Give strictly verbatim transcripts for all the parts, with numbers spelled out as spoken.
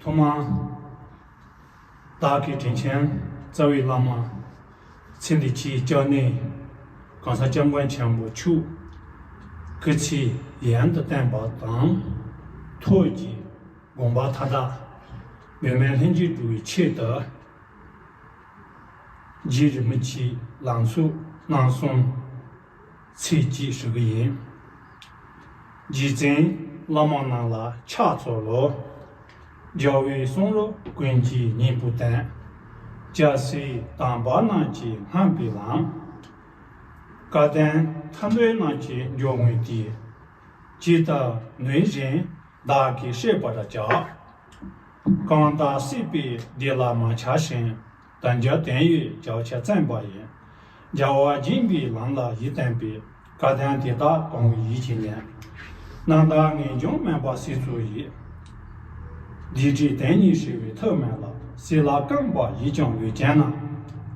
ཐོག་མར། བདག་གི་དྲིན་ཆེན་རྩ་བའི་བླ་མ། ཚེ་འདི་ཕྱིའི་སྐྱབས་གནས། གང་ཟག་སྐྱབས་མགོན་ཆེན་པོ་མཆོག་གི་ཚེ་ཡུན་དུ་བརྟན་པ་དང་། ཐུགས་ཀྱི་དགོངས་པ་མཐའ་དག་མི་དམན་ལྷུན་གྱིས་གྲུབ་པའི་ཆེད་དུ། རྗེ་རིན་པོ་ཆེའི་ལམ་སྲོལ་རྣམ་གསུམ་ཚིག་གཅིག་ཞུ་གི་ཡིན། རྗེ་བཙུན་བླ་མ་རྣམས་ལ་ཕྱག་འཚལ་ལོ། རྒྱལ་བའི་གསུང་རབ་ཀུན་གྱི་སྙིང་པོ་བསྟན། སྐྱ་སེར་དམ་པ་རྣམས་ཀྱིས་བསྔགས་པའི་ལམ། སྐལ་ལྡན་ཐར་འདོད་རྣམས་ཀྱི་འགྲོ་དངོས་དེ། ཇི་ལྟར་ནུས་བཞིན་བདག་གིས་བཤད་པར་བྱ། གང་དག་སྲིད་པའི་བདེ་ལ་མ་ཆགས་ཤིང་། དལ་འབྱོར་དོན་ཡོད་བྱ་བྱེད་བརྩམས་པ་ཡིན། རྒྱལ་བ་སྦྱིན་པའི་ལམ་ལ་ཡིད་བརྟན་པའི། སྐལ་ལྡན་དེ་དག་དང་བའི་ཡིད་ཀྱིས་ཉོན། རྣམ་དག་ངེས་འབྱུང་དམན་པ་སྲིད་མཚོ་ཡི། བདེ་འབྲས་དོན་གཉིས་ཧྲིལ་བའི་ཐབས་མེད་ལ། སྲིད་ལ་རྐང་པ་ཡིས་ཀྱང་ལུས་བྱས་ན།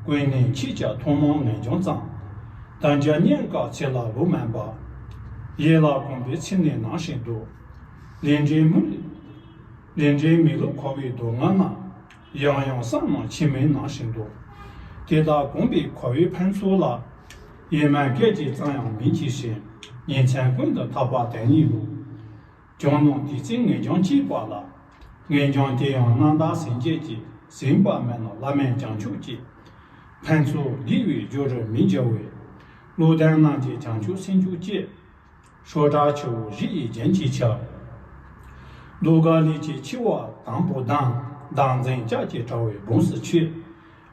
ཀུན་ནས་འཆི་བྱ་ཐོག་མར་ངེས་འབྱུང་ཙམ། དལ་འབྱོར་རྙེད་དཀའ་ཚེ་ལ་བློ་དམན་པ། ཡིད་ལ་གོམས་པའི་ཚེ་ནི་ནམ་ཞིག་འདུག་ལས་འབྲས་མི། ལས་འབྲས་མི་བསླུ་འཁོར་བའི་སྡུག་བསྔལ་རྣམས། ཡང་ཡང་བསམ་ན་འཆི་མེད་ནམ་ཞིག་འདུག་དེ་དག་གོམས་པའི་འཁོར་བའི་ཕུང་ཚོགས་ལ། ཡིད་སྨོན་སྐད་ཅིག་ཙམ་ཡང་མི་བྱེད་ཅིང་། ཉིན་མཚན་ཀུན་ཏུ་ཐར་པ་དོན་གཉིས་བསླུ། བྱང་སྣང་བདེ་ཚིག་ངེས་འབྱུང་སྐྱེས་པ་ལ། ངེས་འབྱུང་དེ་ཡང་རྣམ་དག་སེམས་བསྐྱེད་ཀྱིས། ཟིན་པ་མེད་ན་བླ་མེད་བྱང་ཆུབ་ཀྱི། ཕུན་ཚོགས་བགྱིས་པའི་རྒྱུ་རུ་མི་འགྱུར་བའི། བློ་ལྡན་རྣམས་ཀྱིས་བྱང་ཆུབ་སེམས་མཆོག་བསྐྱེད། སྲོག་ཕྲག་ཆུ་བོ་བཞི་ཡི་རྒྱུན་གྱི་ཆར། རྡོ་ག་ལས་ཀྱི་འཆི་བ་དང་པོ་ལྡང་། བདག་འཛིན་ལྕགས་ཀྱུས་བྲལ་བའི་སྦོམ་སུ་ཆུད།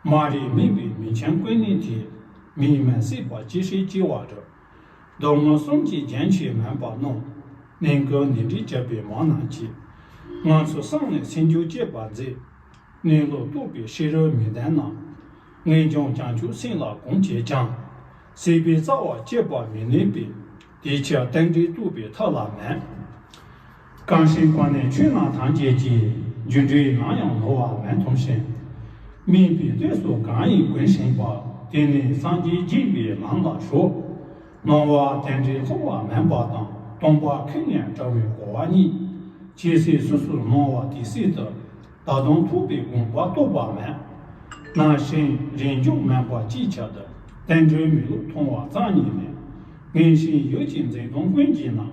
མ་རིག་མུན་པའི་མུན་ཆེན་ཀུན་ནས་དེད། མིག་སྨན་སྲེག་པ་ཅི་ཧྲིལ་སྐྱེ་བ་རུ། སྡུག་བསྔལ་གསུམ་གྱི་རྒྱུན་ཆད་མེད་པར་སྣོམ། གནོད་ཀྱི་ནད་འདྲེས་བཅས་པའི་མང་རྣམས་ཀྱིས། ང་ཚོ་བསམ་ནས་སེམས་མཆོག་བསྐྱེད་པར་མཛད། གནས་ལུགས་རྟོགས་པའི་ཤེས་རབ་མི་ལྡན་ན། ངེས་འབྱུང་བྱང་ཆུབ་སེམས་ལ་གང་བྱེད་ཀྱང་། སྲིད་པའི་རྩ་བ་བཅད་པར་མི་ནུས་པས། དེ་ཕྱིར་རྟེན་འབྲེལ་རྟོགས་པའི་ཐབས་ལ་མོས། གང་ཞིག་ཀུན་ནས་ཆོས་རྣམས་ཐམས་ཅད་ཀྱི། རྒྱུ་འབྲས་ནམ་ཡང་ནོར་བ་མེད་མཐོང་ཞིང་། དམིགས་པའི་གཏད་སོ་གང་ཡིན་ཀུན་ཞིག་པ། དེ་ནི་སངས་རྒྱས་བསྐྱེད་པའི་ལམ་ལ་ཞོག་སྣང་བ་དེ་འདྲའི་ལྷུང་བ་མིན་པ་དང་། སྟོང་པ་ཁེགས་ནས་བྲལ་བའི་གོ་བ་གཉིས། ཇི་སྲིད་སོ་སོར་སྣང་བ་དེ་སྲིད་དུ། ད་དུང་ཐོབ་པའི་དགོངས་པ་རྟོགས་པ་མེད། ནང་བཞིན་རིན་འཇུག་མིན་པ་ཅིའི་ཆེད་དུ། རྟེན་འབྲེལ་མི་བསླུ་མཐོང་བ་རྩ་ཉིད་ནས། ངེས་ཤེས་ཡིད་ཀྱིས་འཛིན་སྟངས་ཀུན་གྱི་ནང་།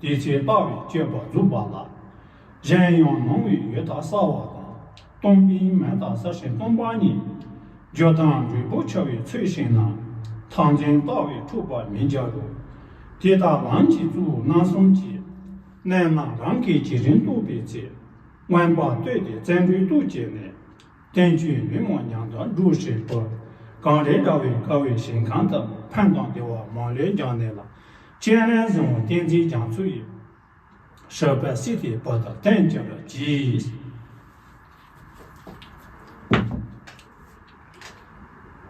དེ་ཚེ་ལྟ་བའི་སྤྱོད་པ་རྫོགས་པ་ལ། གཞན་ཡང་སྣང་བའི་ཡུལ་དག་གསལ་བ་དང་། སྟོང་པའི་མུན་དག་གསལ་ཞིང་སྟོང་པ་ཉིད། རྒྱུ་དང་འབྲས་བུ་འཆར་བའི་ཚུལ་ཤེས་ན། མཐར་འཛིན་ལྟ་བས་འཁྲུལ་པ་མི་འགྱུར་རོ། དེ་ལྟར་ལམ་གྱི་གཙོ་བོ་རྣམ་གསུམ་གྱི། གནད་རྣམས་རང་གིས་ཇི་རིང་རྟོགས་པའི་ཚེ། མངོན་པར་བསྟོད་དེ་བརྩོན་འགྲུས་སྟོབས་བསྐྱེད་ནས། བསྟན་བཅོས་ཉོན་མོངས་ཉམས་དང་འགྲོགས་ཤིང་བཀོལ། གངས་རི་ར་བས་བསྐལ་པའི་ཞིང་ཁམས་དུ། ཕན་དང་བདེ་བ་མ་ལུས་འབྱུང་ནས་ལ། སྤྱན་རས་གཟིགས་དབང་བསྟན་འཛིན་རྒྱ་མཚོ་ཡི། ཞབས་པད་སྲིད་མཐའི་བར་དུ་བརྟན་གྱུར་ཅིག་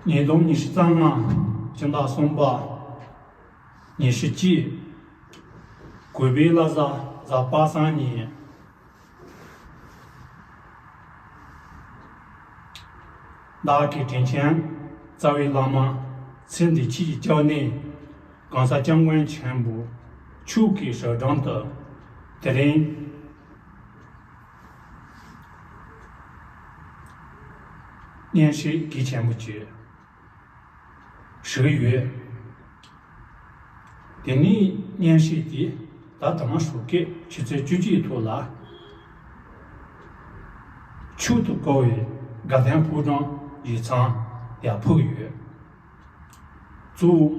ཉིས་སྟོང་ཉི་ཤུ་རྩ་ལྔ། སྤྱི་ཟླ་གསུམ་པ། ཉི་ཤུ་གཅིག་གུས་པའི་བླ་གཟའ་གཟའ་པ་སངས་ཉིན། བདག་གི་དྲིན་ཆེན་རྩ་བའི་བླ་མ། ཚེ་འདི་ཕྱི་ཡི་སྐྱབས་གནས། གང་ཟག་སྐྱབས་མགོན་ཆེན་པོ་མཆོག་གི་ཞབས་དྲུང་དུ། དེ་རིང་སྙན་ཞུ་གལ་ཆེན་པོ་ཅིག་ཞུ་གི་ཡོད། དེ་ནས་སྙན་ཞུ་དེ་ད་དང་ཞོགས་ཀས་ཆུ་ཚོད་བཅུ་གཅིག་ཐོག་ལ། མཆོག་ཏུ་བཀུར་བའི་དགའ་ལྡན་ཕོ་བྲང་ཡིག་ཚང་ཡར་ཕུལ་ཡོད། གཙོ་བོ་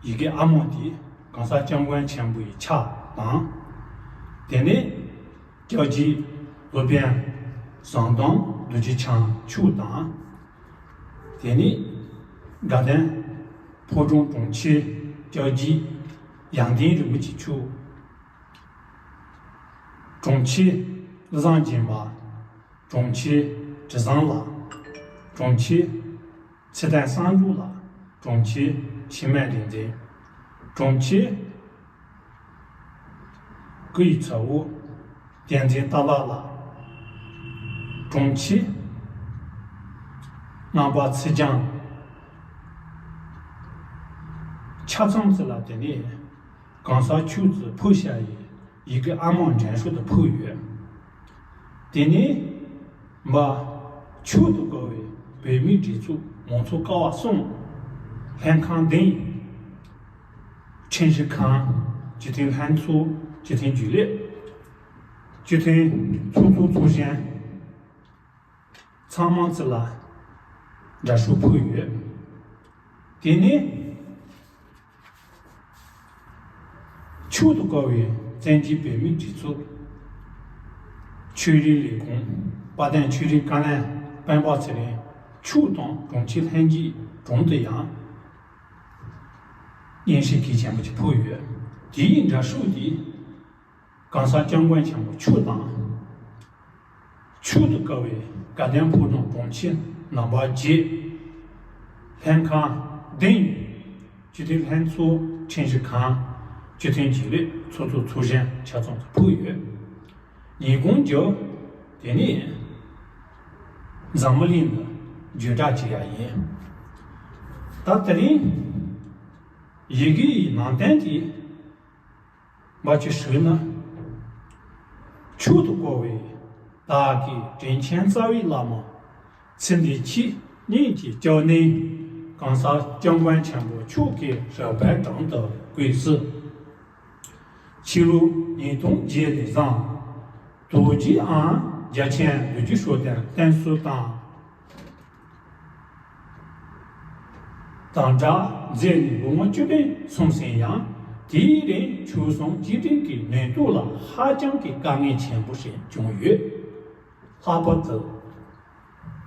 ཡི་གེ་ཨ་མོ་དེ་གང་ཟག་སྐྱབས་མགོན་ཆེན་པོ་ཡི་ཕྱག་དང་། དེ་ནས་སྐྱབས་རྗེ་སློབ་དཔོན་ཟམ་གདོང་རྡོ་རྗེ་འཆང་མཆོག་དང་། དེ་ནས་དགའ་ལྡན་ཕོ་བྲང་དྲུང་ཆེ་སྐྱབས་རྗེ་ཡང་སྟེང་རིན་པོ་ཆེ་མཆོག་དྲུང་ཆེ་བློ་བཟང་སྦྱིན་པ། དྲུང་ཆེ་དྲི་བཟང་ལགས། དྲུང་ཆེ་ཚེ་བརྟན་བསམ་གྲུབ་ལགས། དྲུང་ཆེ་འཆི་མེད་རིག་འཛིན། དྲུང་ཆེ་སྐུ་ཡི་ཚ་བོ་བསྟན་འཛིན་རྟ་ལགས་ལགས། དྲུང་ཆེ་རྣམ་པ་ཚེ་རྒྱང་། ཆ་ཚང་ཚེ་ལ་དེ་ནས་གང་ཟག་ཆོས་ཀྱི་ཕུལ་བྱ་ཡི་ཡི་གེ་ཨ་མོ་འགྲན་ཞུགས་དུ་ཕུལ་ཡོད། དེ་ནས་འབའ་མཆོག་ཏུ་དགའ་བའི་བོད་མིའི་སྒྲིག་འཛུགས་མང་གཙོ་ཀ་བ་གསུམ། ལྷན་ཁང་བདུན། ཁྲིམས་ཞིབ་ཁང་། སྤྱི་མཐུན་ལྷན་ཚོགས། སྤྱི་མཐུན་རྒྱུན་ལས། སྤྱི་མཐུན་ཚོགས་གཙོ་ཚོགས་གཞོན། ཚང་མ་ཚོ་ལ་འདྲ་བཤུས་ཕུལ་ཡོད། དེ་ནས་མཆོག་ཏུ་དགའ་བའི་བཙན་བྱོལ་བོད་མིའི་སྒྲིག་འཛུགས་ཆོས་རིག་ལས་ཁུངས་དཔལ་ལྡན་ཆོས་རིག་བཀའ་བློན་སྤེན་པ་ཚེ་རིང་མཆོག་དང་དྲུང་ཆེ་ལྷན་རྒྱས་དྲུང་དུ་ཡང་སྙན་ཞུ་གལ་ཆེན་པོ་ཅིག་ཕུལ་ཡོད། དེའི་འདྲ་བཤུས་དེ་གོང་ས་སྐྱབས་མགོན་ཆེན་པོ་མཆོག་དང་། མཆོག་ཏུ་དགའ་བའི་དགའ་ལྡན་ཕོ་བྲང་དྲུང་ཆེ་རྣམ་པ་བརྒྱད། ལྷན་ཁང་བདུན། སྤྱི་མཐུན་ལྷན་ཚོགས། ཁྲིམས་ཞིབ་ཁང་། སྤྱི་མཐུན་རྒྱུན་ལས་ཚོགས་གཙོ་ཚོགས་གཞོན་ཆ་ཚང་ཚོ་ཕུལ་ཡོད། ཉིན་གུང་རྒྱབ་དེ་ནས་འཛམ་བུ་གླིང་ལ་བརྗོད་བསྒྲགས་བྱེད་ཡ་ཡིན། ད་དེ་རིང་ཡི་གེ་ཡི་ནང་དོན་དེ། འབའ་ཅི་ཞུས་ན། མཆོག་ཏུ་དགའ་བའི་བདག་གི་དྲིན་ཆེན་རྩ་བའི་བླ་མ། ཚེ་འདི་ཕྱི་གཉིས་ཀྱི་སྐྱབས་གནས་གོང་ས་སྐྱབས་མགོན་ཆེན་པོ་མཆོག་གི་ཞབས་པད་དྲུང་དུ་བསྐོས་སོ། ཕྱི་ལོ་ཉིས་སྟོང་བརྒྱད་ནས་བཟུང་རྡོ་རྗེ་འང་རྒྱལ་ཆེན་རྡོ་རྗེ་ཤུགས་ལྡན་བསྟེན་གསོལ་དང་། དང་སྦྲགས་མཛད་ནས་ལོ་ངོ་བཅུ་བདུན་སོང་ཟིན་ཡང་དེའི་རིང་ཆོལ་གསུམ་སྤྱི་འགྲིག་གི་ནུས་སྟོབས་ལ་ཧ་ཅང་གི་དཀའ་ངལ་ཆེན་པོ་ཞིག་བྱུང་ཡོད། ལྷག་པར་དུ་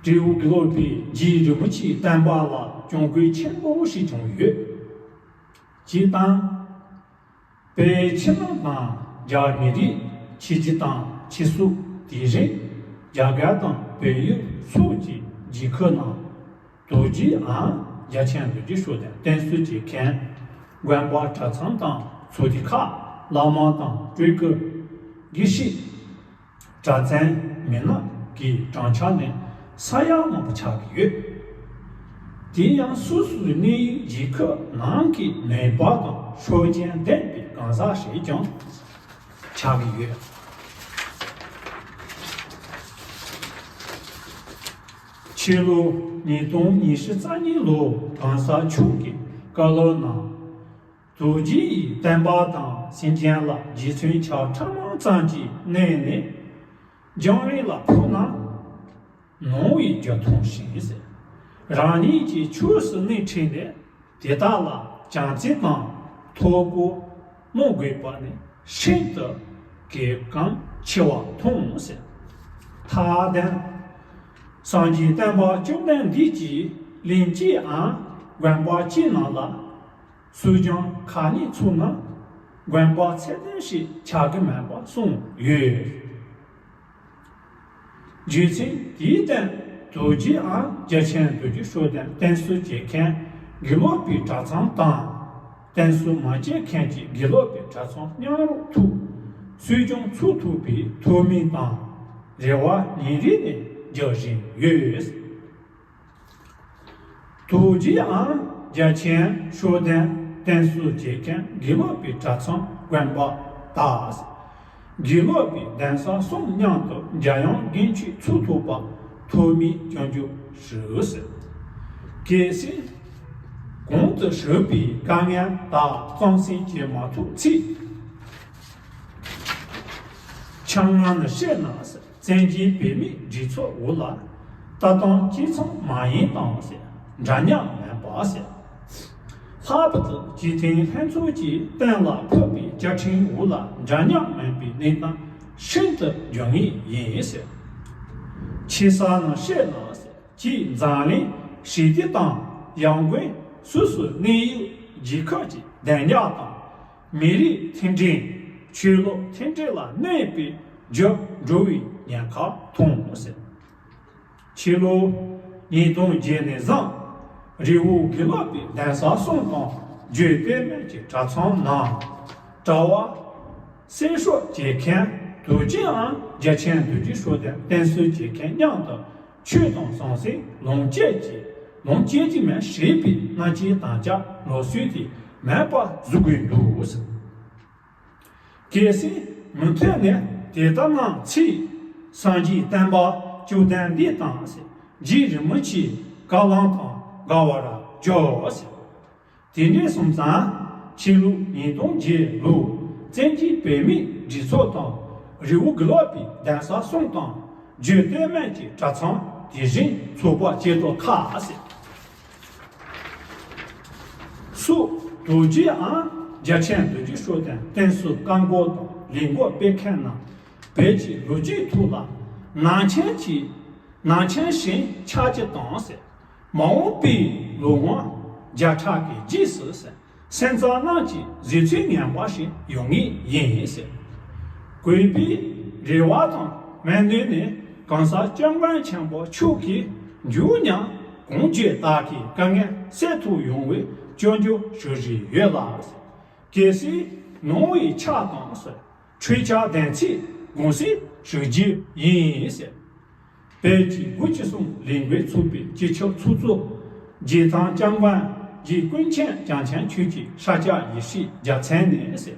སྤྲེའུ་དགེ་ལུགས་པའི་རྗེ་རིན་པོ་ཆེའི་བསྟན་པ་ལ་གྱོང་གུན་ཆེན་པོ་ཞིག་བྱུང་ཡོད། སྤྱིར་བཏང་། བོད་ཕྱི་ནང་དང་རྒྱ་མི་རིགས་ཕྱི་རྒྱལ་དང་ཕྱི་སོག་དེ་བཞིན་རྒྱ་གར་དང་བལ་ཡུལ་སོགས་ཀྱི་རྒྱལ་ཁབ་ནང་རྡོ་རྗེའམ་རྒྱལ་ཆེན་རྡོ་རྗེ་ཤུགས་ལྡན་བསྟེན་གསོལ་བྱེད་མཁན་དགོན་པ་གྲྭ་ཚང་དང་ཚོགས་སྡེ་ཁག་བླ་མ་དང་སྤྲུལ་སྐུ་དགེ་བཤེས། གྲྭ་བཙུན་མི་སྣ་གི་གྲངས་ཆ་ནི་ས་ཡ་མང་པོ་ཆགས་ཀྱི་ཡོད། དེ་ཡང་སོ་སོའི་གནས་ཡུལ་རྒྱལ་ཁབ་ནང་གི་ནུས་པ་དང་ཤུགས་རྐྱེན་ལྡན་པའི་གང་ཟག་ཞིག་ཀྱང་ཆགས་ཀྱི་ཡོད། ཕྱི་ལོ་ཉིས་སྟོང་ཉི་ཤུ་རྩ་གཉིས་ལོ་གོང་ས་མཆོག་གི་བཀའ་སློབ་ནང་། རྡོ་རྗེ་ཡི་བསྟན་པ་དང་སེམས་ཅན་ལ་རྗེ་བཙུན་ཆགས་ཕྲ་མོ་ཙམ་གྱི་གནས་ནས་རྒྱང་རིང་ལ་འཕུར་ན་ནོར་བའི་རྒྱུ་མཐོང་ཞིང་ཟེར། རང་ཉིད་ཀྱི་ཆོས་སུ་གནས་འཁྲིད་ནས་དེ་དག་ལ་བྱམས་བརྩེ་དང་ཐུགས་ཁུར་གནང་དགོས་པ་ནི་ཤིན་ཏུ་གལ་འགངས་ཆེ་བ་མཐོང་ཟེར། ཐ་དན་སངས་རྒྱས་བསྟན་པ་བཅོམ་ལྡན་འདས་ཀྱི་གླིང་གཅིག་འམ་དགོན་པ་གཅིག་ནང་ལ། སྲོལ་རྒྱུན་ཁ་ཉིན་ཚོགས་ན་དགོན་པ་ཚད་ལྡན་ཞིག་ཆགས་ཀྱི་མེད་པ་གསུངས་ཡོད། རྗེ་བཙུན་དེའི་སྟེང་རྡོ་རྗེའམ་རྒྱལ་ཆེན་རྡོ་རྗེ་ཤུགས་ལྡན་བསྟེན་གསོལ་བྱེད་མཁན་དགེ་ལུགས་པའི་གྲྭ་ཚང་དང་བསྟེན་གསོལ་མ་བྱེད་མཁན་གྱི་དགེ་ལུགས་པའི་གྲྭ་ཚང་མཉམ་རུབ་ཐོག་སྲོལ་རྒྱུན་ཚོགས་ཐུབ་པའི་ཐུགས་སྨོན་དང་རེ་བ་ཉིན་རེ་ནས་རྒྱག་བཞིན་ཡོད། རྡོ་རྗེའམ་རྒྱལ་ཆེན་ཤུགས་ལྡན་བསྟེན་གསོལ་བྱེད་མཁན་དགེ་ལུགས་པའི་གྲྭ་ཚང་དགོན་པ་དང་། དགེ་ལུགས་པའི་གདན་ས་གསུམ་མཉམ་དུ་འཇམ་དབྱངས་དགུན་ཆོས་ཚོགས་ཐུབ་པ་ཐུགས་སྨོན་སྐྱབས་འཇུག་ཞུ་ཟེར། གལ་སྲིད་གོང་དུ་ཞུས་པའི་དཀའ་ངལ་དག་གཙང་སེལ་བྱེད་མ་ཐུབ་ཚེ། ཆང་ང་ནི་བཤད་ན་ཟེར། བཙན་གྱིས་བེད་མེད་སྒྲིག་ཚོགས་འོག་ལ་ལྟ་སྟངས་གཅིག་མཚུངས་མ་ཡིན་དང་ཟེར། འདྲ་མཉམ་མེད་པ་ཟེར། ལྷག་པར་དུ་སྤྱི་མཐུན་ལྷན་ཚོགས་ཀྱིས་གཏན་ལ་ཕབ་པའི་བཅའ་ཁྲིམས་འོག་ལ་འདྲ་མཉམ་མེད་པའི་གནས་སྟངས་ཤིན་ཏུ་འགྱུར་ངེས་ཡིན་ཟེར། ཆེ་ས་ནང་བཤད་ན་ཟེར། ཀྱིས་འཛམ་གླིང་ཞི་བདེ་དང་ཡང་སྒོས་སོ་སོའི་གནས་ཡུལ་རྒྱལ་ཁབ་ཀྱི་བདེ་འཇགས་དང་། མི་རིགས་མཐུན་སྒྲིལ། ཆོས་ལུགས་མཐུན་སྒྲིལ་ལ་གནོད་པའི་རྒྱུར་འགྲོ་བའི་ཉེན་ཁ་མཐོང་ཟེར། ཕྱི་ལོ་ཉིས་སྟོང་བརྒྱད་ནས་བཟུང་རི་བོ་དགེ་ལུགས་པའི་གདན་ས་གསུམ་དང་བརྒྱུད་པའི་སྨད་ཀྱི་གྲྭ་ཚང་ནང་གྲྭ་བ་སེར་ཤོག་བྱེད་མཁན་རྡོ་རྗེའམ་རྒྱལ་ཆེན་རྡོ་རྗེ་ཤུགས་ལྡན་བསྟེན་གསོལ་བྱེད་མཁན་མཉམ་དུ། ཆོས་དང་ཟང་ཟིང་ལོངས་སྤྱོད་ཀྱི་ལོངས་སྤྱོད་ཀྱི་མེད་ཞེས་པའི་མནའ་སྐྱེལ་དམ་བཅའ་ལུགས་སྲོལ་དེ་མེད་པ་བཟོ་དགོས་འདུག་ཟེར། གལ་སྲིད་མུ་མཐུད་ནས་དེ་ལྟར་གནང་ཚེ། སངས་རྒྱས་བསྟན་པ་བཅུ་ལྡན་འདི་དང་ཟེར། རྗེ་རིན་པོ་ཆེའི་བཀའ་བློན་དང་དགའ་བར་གྱུར་ཟེར། དེ་འདྲ་སོང་ཙང་ཕྱི་ལོ་ཉིས་སྟོང་བརྒྱད་ལོར་བཙན་གྱིས་བོད་མིའི་སྒྲིག་འཛུགས་དང་རི་བོ་དགེ་ལུགས་པའི་གདན་ས་གསུམ་དང་རྒྱུད་སྟོད་སྨད་ཀྱི་གྲྭ་ཚང་དེ་བཞིན་ཚོགས་པ་བཅས་དོ་ཁ་ཟེར། སོ། རྡོ་རྗེའམ་རྒྱ་ཆེན་རྡོ་རྗེ་ཤུགས་ལྡན་བསྟེན་གསོལ་བཀའ་འགུགས་དང་ལས་འགུལ་སྤེལ་མཁན་རྣམས་བོད་ཀྱི་ལོ་རྒྱུས་ཐོག་ལ་ནང་ཆེན་གྱི་ནང་ཆེན་ཞིག་ཆགས་ཀྱི་དང་ཟེར། མ་འོངས་པའི་ལོ་ངོ་བརྒྱ་ཕྲག་གི་རྗེས་སུ་ཟེར། སེམས་ཙམ་རྣམས་ཀྱི་གཟི་ཚིག་ངན་པ་ཞིག་ཡོང་ངེས་ཡིན་ཟེར། གུས་པའི་རེ་བ་དང་སྨོན་འདུན་ནི་གང་ཟག་སྐྱབས་མགོན་ཆེན་པོ་མཆོག་གིས་མགྱོགས་ཉམས་གང་མགྱོགས་བདག་གི་དཀའ་ངལ་སེལ་ཐུབ་ཡོང་བའི་སྐྱབས་འཇུག་ཞུ་བཞིན་ཡོད་ལ། གལ་སྲིད་ནོར་བུའི་ཆ་དང་ཟེར། འཕྲུལ་ཆ་ལྡན་ཚེ་དགོངས་སེལ་ཞུ་རྒྱུ་ཡིན་ཟེར། བོད་ཀྱི་དགུ་བཅུ་གསུམ་ལས་འགུལ་ཚོགས་པའི་སྤྱི་ཁྱབ་ཚོགས་གཙོ་རྗེ་ཐང་སྐྱབས་མགོན་རྗེ་ཀུན་མཁྱེན་རྒྱལ་མཚན་ཆོས་ཀྱི་ཤཱཀྱ་ཡེ་ཤེས་རྒྱལ་མཚན་ནས་ཟེར།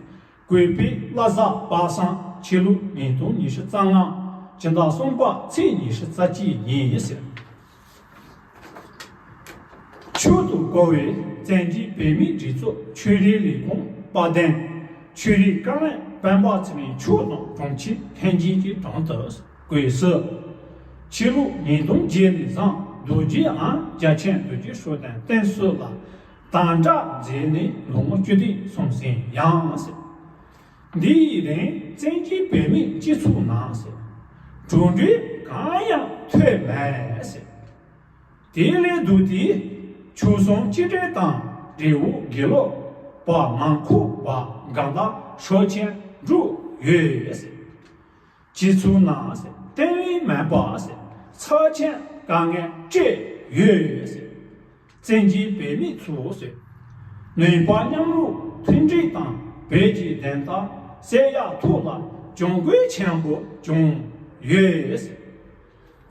གུས་པའི་བླ་གཟའ་པ་སངས་ཕྱི་ལོ་ཉིས་སྟོང་ཉི་ཤུ་རྩ་ལྔ་སྤྱི་ཟླ་གསུམ་པ་ཚེས་ཉི་ཤུ་རྩ་གཅིག་ཉིན་ཟེར། མཆོག་ཏུ་གུས་པའི་བཙན་གྱིས་བོད་མིའི་སྒྲིག་འཛུགས་ཆོས་རིག་ལས་ཁུངས་དཔལ་ལྡན་ཆོས་རིག་བཀའ་བློན་སྤེན་པ་ཚེ་རིང་མཆོག་དང་དྲུང་ཆེ་ལྷན་རྒྱས་ཀྱི་དྲུང་དུ་གུས་སུ། ཕྱི་ལོ་ཉིས་སྟོང་བརྒྱད་ནས་བཟུང་རྡོ་རྗེའམ་རྒྱ་ཆེན་རྡོ་རྗེ་ཤུགས་ལྡན་བསྟེན་གསོལ་ལ་དམ་བསྒྲགས་མཛད་ནས་ལོ་ངོ་བཅུ་བདུན་སོང་ཟིན་ཡང་ཟེར། འདི་ཡི་རིང་བཙན་གྱིས་བོད་མིའི་སྤྱི་ཚོགས་ནང་ཟེར། གྲུབ་འབྲས་གང་ཡང་ཐོན་མེད་ཟེར། དེ་ལས་བརྒལ་ཏེ་ཆོལ་གསུམ་གཅིག་སྒྲིལ་དང་རི་བོ་དགེ་ལུགས་པ་མང་ཁུག་པ་འགལ་ཟླ་ཤུགས་ཆེན་འགྲོ་ཡོད་ཟེར། སྤྱི་ཚོགས་ནང་ཟེར་བརྟན་ལྷིང་མེད་པ་ཟེར་ཚབས་ཆེན་དཀའ་ངལ་འཕྲད་ཡོད་ཟེར། བཙན་གྱིས་བོད་མི་ཚོ་ཟེར་ནུས་པ་མཉམ་རུབ་མཐུན་སྒྲིལ་དང་བོད་ཀྱི་བདེན་མཐའ་གསལ་ཡག་ཐོག་ལ་གྱོང་གུན་ཆེན་པོ་བྱུང་ཡོད་ཟེར།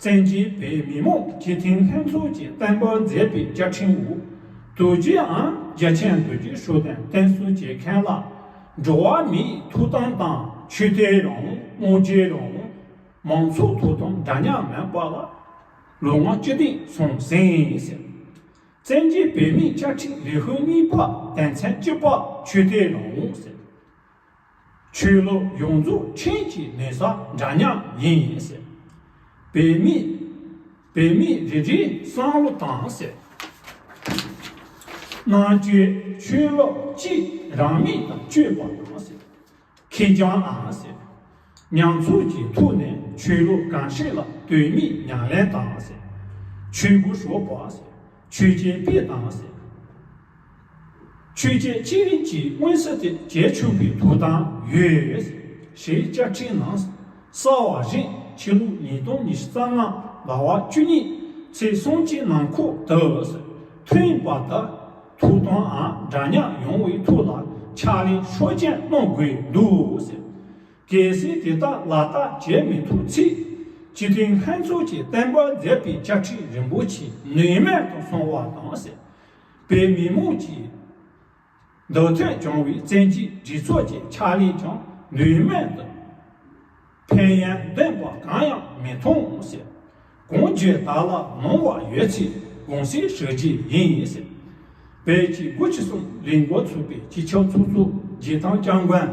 བཙན་གྱིས་བོད་མི་མང་སྤྱི་མཐུན་ལྷན་ཚོགས་ཀྱི་བསྟན་པ་མཛད་པའི་བཅའ་ཁྲིམས་འོག་རྡོ་རྗེའམ་རྒྱ་ཆེན་རྡོ་རྗེ་ཤུགས་ལྡན་བསྟེན་གསོལ་བྱེད་མཁན་ལ་འགྲོ་བ་མིའི་ཐོབ་ཐང་དང་ཆོས་དད་རང་དབང་དབང་ཆའི་རང་དབང་མང་གཙོའི་ཐོབ་ཐང་འདྲ་མཉམ་མེད་པ་ལ་ལོ་ངོ་བཅུ་བདུན་སོང་ཟིན་ཟེར། བཙན་གྱིས་བོད་མིའི་བཅའ་ཁྲིམས་ལེའུ་གཉིས་པ་དོན་ཚན་བཅུ་པ་ཆོས་དད་རང་དབང་ཟེར། ཆོས་ལུགས་ཡོངས་རྫོགས་ཁྲིམས་ཀྱི་ནུས་ས་འདྲ་མཉམ་ཡིན་ཟེར། བོད་མི་བོད་མི་རེ་རེའི་བསམ་བློ་དང་ཟེར། རྣམ་དཔྱོད་ཆོས་ལུགས་གཅིག་རང་མོས་དང་སྤྱོད་པ་དང་ཟེར། ཁེར་རྐྱང་ཨང་ཟེར། མཉམ་ཚོགས་ཀྱི་ཐོག་ནས་ཆོས་ལུགས་གང་ཞིག་ལ་དོན་མེད་ཉམས་ལེན་དང་ཟེར། ཆོས་གོས་ཞོག་པ་ཟེར། ཆོས་ཅན་སྤེལ་དང་ཟེར། ཆོས་ཅན་ཅི་རིགས་ཀྱི་དབང་ས་དེ་བྱེད་ཆོག་པའི་ཐོབ་ཐང་ཡོད་ཞེས་བཅའ་ཁྲིམས་ནང་གསལ་བ་བཞིན་ཕྱི་ལོ་ཉིས་སྟོང་ཉི་ཤུ་རྩ་ལྔ་ཟླ་བ་བཅུ་གཉིས་ཚེས་སུམ་ཅུ་ནང་ཁུལ་དུ་ཐོན་པ་དང་ཐོབ་ཐང་འདྲ་མཉམ་ཡོང་བའི་ཐོག་ལ་ཕྱག་ལས་ཤུགས་ཆེན་གནང་དགོས་འདུག་ཟེར། གལ་སྲིད་དེ་དག་ལག་བསྟར་བྱེད་མི་ཐུབ་ཚེ་སྤྱི་མཐུན་ལྷན་ཚོགས་ཀྱིས་གཏན་འབེབས་མཛད་པའི་བཅའ་ཁྲིམས་རིན་པོ་ཆེ་ནུས་མེད་དུ་སོང་བ་དང་ཟེར། བོད་མི་མང་གིས་འདོད་ཐོག་བྱུང་བའི་བཙན་གྱིས་སྒྲིག་འཛུགས་ཀྱི་ཕྱག་ལས་ཀྱང་ནུས་མེད་དུ་ཕན་ཡོན་ལྡན་པ་གང་ཡང་མི་མཐོང་ཟེར། གང་བྱས་བདག་ལ་ནོར་བ་ཡོད་ཚེ་དགོངས་སེལ་ཞུ་རྒྱུ་ཡིན་ཟེར། བོད་ཀྱི་དགུ་བཅུ་གསུམ་ལས་འགུལ་ཚོགས་པའི་སྤྱི་ཁྱབ་ཚོགས་གཙོ་རྗེ་ཐང་སྐྱབས་མགོན་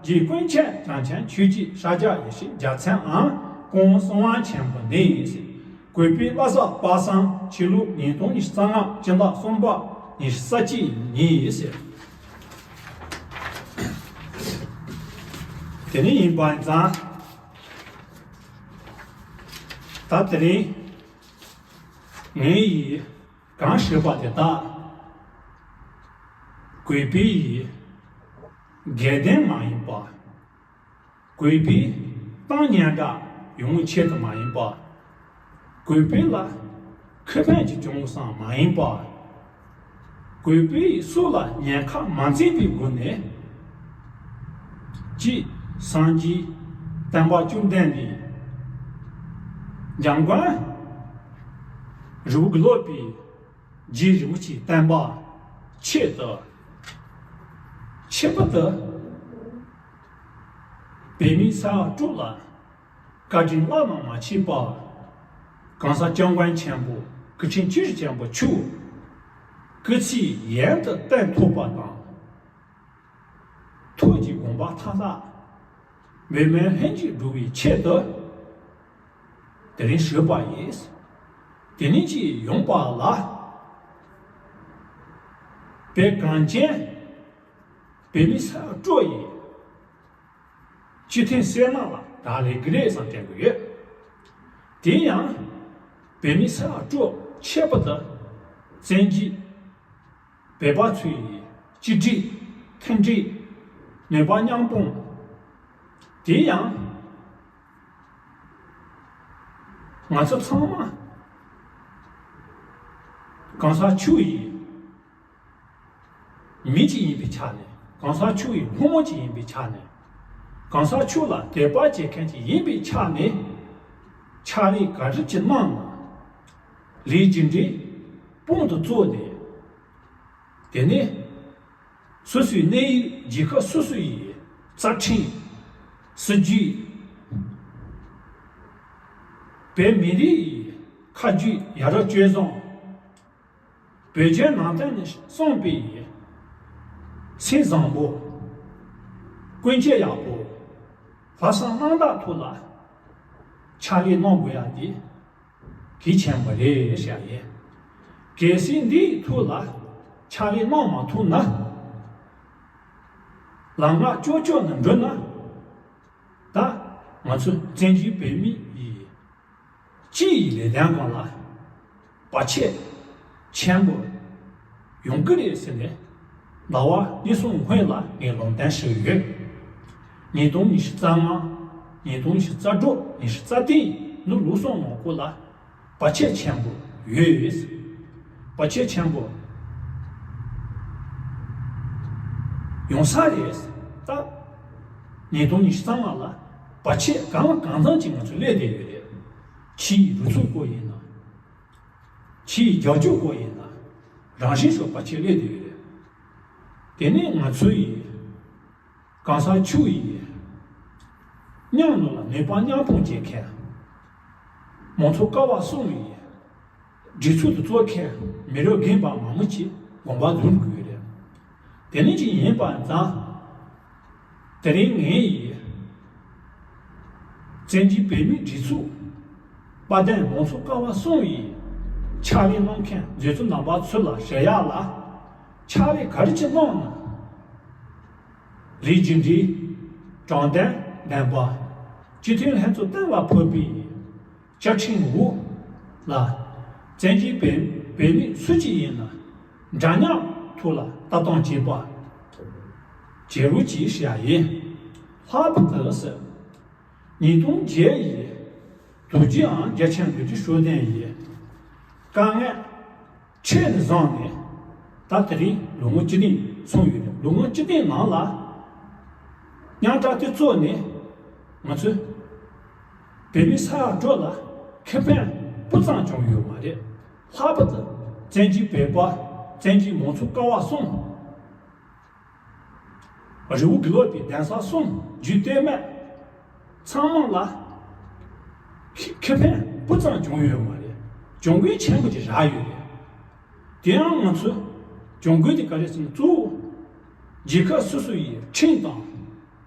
རྗེ་ཀུན་མཁྱེན་རྒྱལ་མཚན་ཆོས་ཀྱི་ཤཱཀྱ་ཡེ་ཤེས་རྒྱལ་མཚན་ཨང་ཀོང་གསང་བ་ཆེན་པོ་འདི་ཡིན་ཟེར། གུས་པའི་བླ་གཟའ་པ་སངས་ཕྱི་ལོ་ཉིས་སྟོང་ཉི་ཤུ་རྩ་ལྔ་སྤྱི་ཟླ་གསུམ་པ་ཉི་ཤུ་རྩ་གཅིག་ཉིན་ཡིན་ཟེར། དེ་ནས་ཡིན་པ་ཙང་། ད་དེ་རིང་ངས་ཡིས་གང་ཞུས་པ་དེ་དག་གུས་པའི་ཡིས་སྒེར་དོན་མ་ཡིན་པ། གུས་པའི་གཏམ་སྙན་གྲགས་ཡོང་ཆེད་དུ་མ་ཡིན་པ། གུས་པའི་ལ་ཁེ་ཕན་གྱི་བྱུང་སང་མ་ཡིན་པ། གུས་པའི་སྲོག་ལ་ཉེན་ཁ་མ་འཛེམས་པའི་སྒོ་ནས་ཀྱི་སངས་རྒྱས་བསྟན་པ་བཅོམ་ལྡན་འདས་འཇམ་མགོན་རི་བོ་དགེ་ལུགས་པའི་རྗེ་རིན་པོ་ཆེའི་བསྟན་པ་ཆེད་དུ་ཁྱད་པར་དུ་བོད་མི་ས་ཡ་དྲུག་ལ་ བཀའ་དྲིན་བླ་ན་མ་མཆིས་པ། གང་ཟག་སྐྱབས་མགོན་ཆེན་པོ་སྐུ་ཕྲེང་བཅུ་བཞི་ཆེན་པོ་མཆོག་སྐུ་ཚེ་ཡུན་དུ་བརྟན་ཐུབ་པ་དང་། ཐུགས་ཀྱི་དགོངས་པ་མཐའ་དག་མི་དམན་ལྷན་ཅིག་འགྲུབ་པའི་ཆེད་དུ། དེ་རིང་ཞུས་པ་ཡིན། དེ་ནས་ཅིག་ཡོང་པ་ལ། བོད་གངས་ཅན་བོད་མི་ས་ཡ་དྲུག་ཡིས་སྤྱི་མཐུན་བསོད་ནམས་ལ་ད་ལས་ཀྱི་རེད་བསམ་དྲན་གྱི་ཡོད། དེ་ཡང་བོད་མི་ས་ཡ་དྲུག་ཁྱད་པར་དུ་བཙན་གྱིས་བོད་པ་ཚོའི་གཅིག་སྒྲིལ་མཐུན་སྒྲིལ་ནུས་པ་མཉམ་སྤུངས། དེ་ཡང་ང་ཚོ་ཚང་མ་གང་ཟག་ཆོས་ཡི་མི་གཅིག་ཡིན་པའི་ཆ་ནས། གང་ཟག་ཆོས་ཡི་ཕོ་མོ་གཅིག་ཡིན་པའི་ཆ་ནས། གང་ཟག་ཆོས་ལ་དད་པ་བྱེད་མཁན་གཅིག་ཡིན་པའི་ཆ་ནས། ཕྱག་ལས་ག་རེ་ཅིག་གནང་ན། ལས་རྒྱུ་འབྲས་དཔང་དུ་བཙུགས་ནས། དེ་ནས་སོ་སོའི་གནས་ཡུལ་རྒྱལ་ཁབ་སོ་སོ་ཡི་རྩ་ཁྲིམས། སྲིད་ཇུས། བོད་མི་རིགས་ཡི་ཁ་རྒྱུན་ཡ་རབས་སྤྱོད་བཟང་། བོད་བརྒྱུད་ནང་བསྟན་ནས་གསུངས་པའི་སེམས་བཟང་པོ། ཀུན་སྤྱོད་ཡག་པོ། ལྷག་བསམ་རྣམ་དག་ཐོག་ལ་ཕྱག་ལས་གནང་དགོས་ཡ་དེ་གལ་ཆེན་པོ་རེད་བཤད་ཡིན། གལ་སྲིད་འདིའི་ཐོག་ལ་ཕྱག་ལས་གནང་མ་ཐུབ་ན། ལམ་ལྔ་ཅོག་ཅོག་ནས་འགྲོ་ན། ད་ང་ཚོ་བཙན་བྱོལ་བོད་མི་ཡི་སྤྱི་ཡི་ལས་དོན་སྒང་ལ་བར་ཆད་ཆེན་པོ་ཡོང་གི་རེད་ཟེར་ནས། ཟླ་བ་གཉིས་གསུམ་སྔོན་ལ་ངས་ལམ་སྟོན་ཞུས་ཡོད། ཉིས་སྟོང་ཉི་ཤུ་རྩ་ལྔ། ཉིས་སྟོང་ཉི་ཤུ་རྩ་དྲུག། ཉི་ཤུ་རྩ་བདུན་ནི་ལོ་གསུམ་ནང་འཁོད་ལ་བར་ཆད་ཆེན་པོ་ཡོད། བར་ཆད་ཆེན་པོ་ཡོང་ས་རེད། ད་ཉིས་སྟོང་ཉི་ཤུ་རྩ་ལྔ་ལ་བར་ཆད་གང་ལ་གང་འཚམ་ཅིག་ང་ཚོ་སླེབས་བསྡད་ཡོད་རེད། ཕྱིའི་རུ་ཚོགས་སྐོར་ཡིན་ན། ཕྱིའི་རྒྱབ་སྐྱོར་སྐོར་ཡིན་ན། རང་བཞིན་ཤོག་བར་ཆད་སླེབས་བསྡད་ཡོད་རེད། དེ་ནས་ང་ཚོ་ཡི་གང་ཟག་ཆོས་ཡི་མཉམ་ལ་ནུས་པ་མཉམ་སྤུངས་བྱེད་མཁན། མང་གཙོ་ཀ་བ་གསུམ་ཡི་སྒྲིག་འཛུགས་དེ་གཙོ་མཁན་མི་རབས་རྒན་པ་མང་པོ་ཅིག་དགོངས་པ་རྫོགས་དགོས་རེད། དེ་ནི་ཅིག་ཡིན་པ་ཙང་། དེ་རིང་ངས་ཡི་བཙན་བྱོལ་བོད་མིའི་སྒྲིག་འཛུགས་དཔལ་ལྡན་མང་གཙོ་ཀ་བ་གསུམ་ཡི་ཕྱག་ལས་གནང་མཁན་མཛད་གཙོ་རྣམ་པ་ཚོ་ལ་ཞུ་ཡག་ལ། ཕྱག་ལས་ག་རེ་ཅིག་གནང་ན། ལས་རྒྱུ་འབྲས། དྲང་བདེན་ལྡན་པ། སྤྱི་འཐུས་ལྷན་ཚོགས་གཏན་ལ་ཕབ་པའི་བཅའ་ཁྲིམས་འོག་ལ། བཙན་བྱོལ་བོད་བོད་མི་སུ་གཅིག་ཡིན་ན་འདྲ་མཉམ་ཐོག་ལ་ལྟ་སྟངས་བྱེད་པ་བྱེད་རོགས་གྱིས་ཞུ་ཡག་ཡིན། ལྷག་པར་དུ་ཟེར། ཉིས་སྟོང་བརྒྱད་ཡི་དུས་རྒྱུན་ཨང་རྒྱལ་ཆེན་ལུས་སྲོག་ཤོར་ལྡན་ཡི་དཀའ་ངལ་ཆེད་ནས་བཟུང་ནས། ད་དེ་རིང་ལོ་ངོ་བཅུ་བདུན་སོང་ཡོད་རེད། ལོ་ངོ་བཅུ་བདུན་ནང་ལ་རྙོག་དྲ་དེ་ཚོ་ནི་ང་ཚོས་བོད་མི་ས་ཡ་དྲུག་ལ་ཁེ་ཕན་སྤུ་ཙམ་བྱུང་ཡོད་མ་རེད། ལྷག་པར་དུ་བཙན་བྱོལ་བོད་པ། བཙན་བྱོལ་མང་གཙོ་ཀ་བ་གསུམ། རི་བོ་དགེ་ལུགས་པའི་གདན་ས་གསུམ་རྒྱུད་སྟོད་སྨད་ཚང་མ་ལ་ཁེ་ཁེ་ཕན་སྤུ་ཙམ་བྱུང་ཡོད་མ་རེད། གྱོང་གུན་ཆེན་པོ་ཅིག་རག་ཡོད་རེད། དེ་ཡང་ང་ཚོ་གྱོང་གུན་དེ་ག་རེ་ཟེར་ན། གཙོ་བོ་རྒྱལ་ཁབ་སོ་སོ་ཡི་ཁྲིམས་དང་